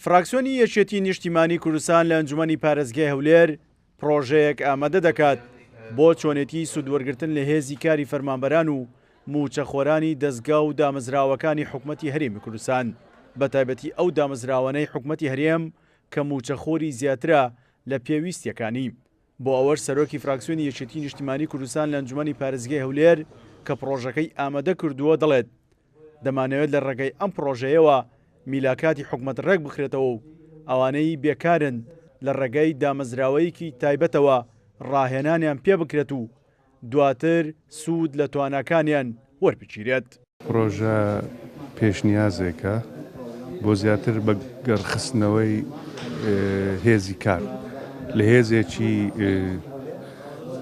فراکسیۆنی یەکێتی نیشتیمانی کوردستان لە ئەنجومەنی پارێزگای هەولێر پڕۆژەیەک ئامادە دەکات بۆ چۆنێتی سوودوەرگرتن لە هێزی کاری فەرمانبەران و مووچەخۆرانی دەزگا و دامەزراوەکانی حکومەتی هەرێمی کوردستان، بەتایبەتی ئەو دامەزراوانەی حکومەتی هەرێم کە مووچەخۆری زیاترە لە پێویستییەکانی. بۆ ئەوەش سەرۆکی فراکسیۆنی یەکێتی نیشتیمانی کوردستان لە ئەنجومەنی پارێزگای هەولێر کە پڕۆژەکەی ئامادە کردووە دەڵێت، دەمانەوێت لە ڕێگەی ئەم پڕۆژەیەوە میلاکاتی حکومەت ڕێکبخرێتەوە و ئەوانەی بێکارن لە ڕێگەی دامەزراوەیەکی تایبەتەوە ڕاهێنانیان پێبکرێت و دواتر سوود لە تواناکانیان وەربگیرێت. پڕۆژە پێشنیازێکە بۆ زیاتر بە گەڕخستنەوەی هێزی کار لە هێزێکی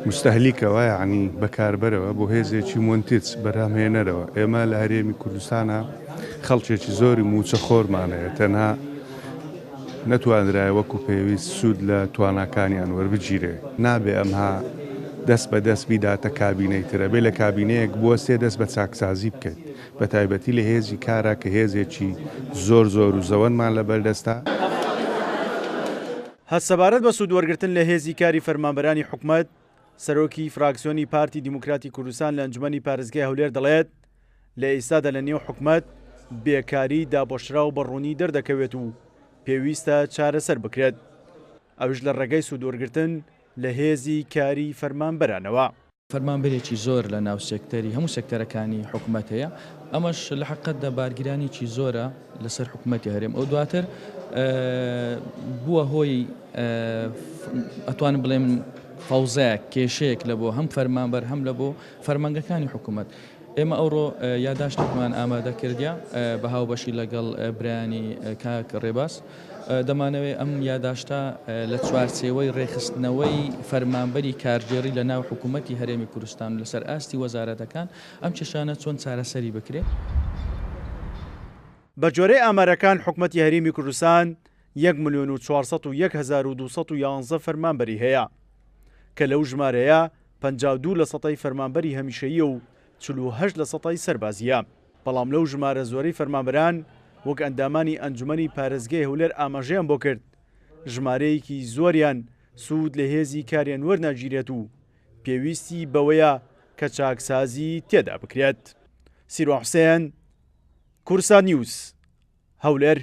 موستەهلیکەوە یانی بەکاربەرەوە بۆ هێزێکی مونتج بەرهەمهێنەرەوە. ئێمە لە هەرێمی کوردستانا خەڵکێکی زۆری مووچەخۆرمان هەیە تەنها نەتوانرایە وەکو پێویست سوود لە تواناکانیان وەربگیرێ. نابێ ئەمها دەست بە دەست بیداتە کابینەی تر، ئەبێ لە کابینەیەک بوەستێ دەست بە چاکسازی بکەیت، بە تایبەتی لە هێزی کارا کە هێزێکی زۆر زۆر و زەوەنمان لە بەردەستە. هەر سەبارەت بە سوودوەرگرتن لە هێزی کاری فەرمانبەرانی حکومەت، سەرۆکی فراکسیۆنی پارتی دیموکراتی کوردستان لە ئەنجومەنی پارێزگای هەولێر دەڵێت، لە ئیستادا لە نێو حکومەت بێکاری داپۆشراو بە ڕوونی دەردەکەوێت و پێویستە چارەسەر بکرێت، ئەویش لە ڕێگەی سوودوەرگرتن لە هێزی کاری فەرمانبەرانەوە. فەرمانبەرێکی زۆر لە ناو سێکتەری هەموو سێکتەرەکانی حکومەت هەیە، ئەمەش لە حەقیقەتدا بارگرانیی زۆرە لەسەر حکومەتی هەرێم ئەو دواتر بووە هۆی ئەتوانم بڵێم فەوزایەک کێشەیەک لە بۆ هەم فەرمانبەر هەم لە بۆ فەرمانگەکانی حکومەت. ئێمە ئەوڕۆ یاداشتێکمان ئامادە کردیە بە هاوبەشی لەگەڵ برایانی کاک ڕێباز. دەمانەوێت ئەم یاداشتە لە چوارچێوەی ڕێکخستنەوەی فەرمانبەری کارگێڕی لە ناو حکوومەتی هەرێمی کوردستان و لەسەر ئاستی وەزارەتەکان ئەم کێشانە چۆن چارەسەری بکرێت. بە گوێرەی ئامارەکان حکومەتی هەرێمی کوردستان یەک ملیۆن و 401 هەزار و 211 فەرمانبەری هەیە کە لەو ژمارەیە 52 لە سەتای فەرمانبەری هەمیشەییە و 48 لە سەتای سەربازییە. بەڵام لەو ژمارە زۆرەی فەرمانبەران وەک ئەندامانی ئەنجومەنی پارێزگای هەولێر ئاماژەیان بۆ کرد، ژمارەیەکی زۆریان سوود لە هێزی کاریان وەرناگیرێت و پێویستی بەوەیە کە چاکسازی تێدا بکرێت. سیروان حوسێن، کوردستان نیوز، هەولێر.